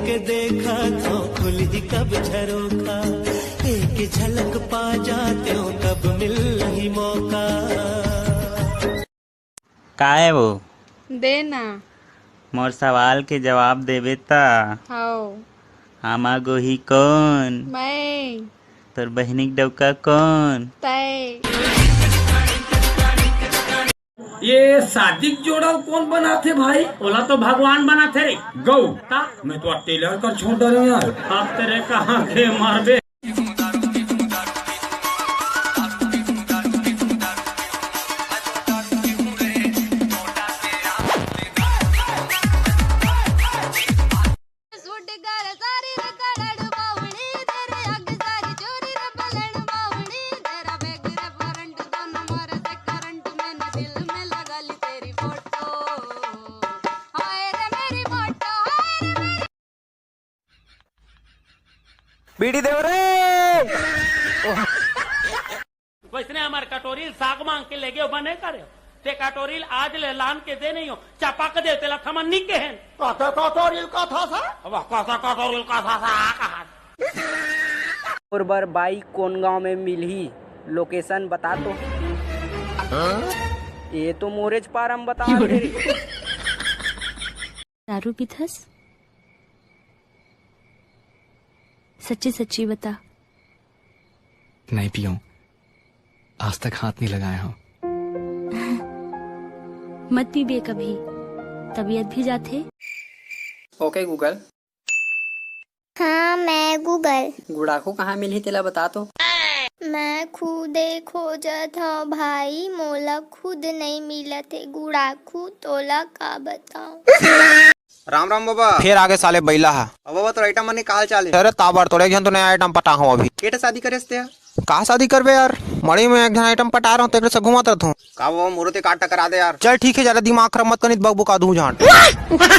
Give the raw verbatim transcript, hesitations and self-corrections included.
के देखा तो खुलही कब झरोखा, एक झलक पा जातेंव कब मिलही मौका। काय वो? दे ना। मोर सवाल के जवाब देबे त। हव। आमा गोही कोन? मैं। तोर बहिनी के डौका कोन? तय। ये शादी के जोड़ा कोन बनाथे भाई? ओला तो भगवान बनाथे रे। गौ। का? मैं तो टेलर कर छोड़ डाले यार। अब तेरे कहाँ के मारबे? बीड़ी देव रे। वैसने हमर कटोरी ल साग मांग के लेगे, बने करे। ते कटोरी ल आज ले लान के दे नहीं हो, चपक दे तेला थमन नी केहेन। कते कटोरी ल कथा सा? अब कते कटोरी ल कथा सा, आ कहा? मोर बर बाइक कोन गांव में मिलही? लोकेशन बता तो। ये तो मोरेच पारम बता दे रे। दारू पीथस? सच्ची सच्ची बता। नहीं पीऊं, आज तक हाथ नहीं लगाया हूँ। मत पीबे कभी, तबीयत भी जाथे। ओके गूगल। हाँ, मैं गूगल। गुड़ाखू कहाँ मिलही तेला बता तो। मैं खुदे खोजत हव भाई, मोला खुद नइ मिलत हे गुड़ाखू, तोला का बताऊं। राम राम बाबा। फेर आगे साले बइला हा। अब बाबा तोर आइटम मन के का हाल चाल हे? अरे ताबड़ तोड़ एक झन तो नया आइटम पटा हूँ अभी। केटा शादी करे हस ते? का शादी करबे यार, मड़ी में एक झन आइटम पटा रहा हूँ, तेकरे से घूमत रहत हूँ। का बाबा मोरो ते काट टकरा दे यार। चल ठीक है, ज्यादा दिमाग खराब मत कर, नहीं तो बकबका दूं झांट।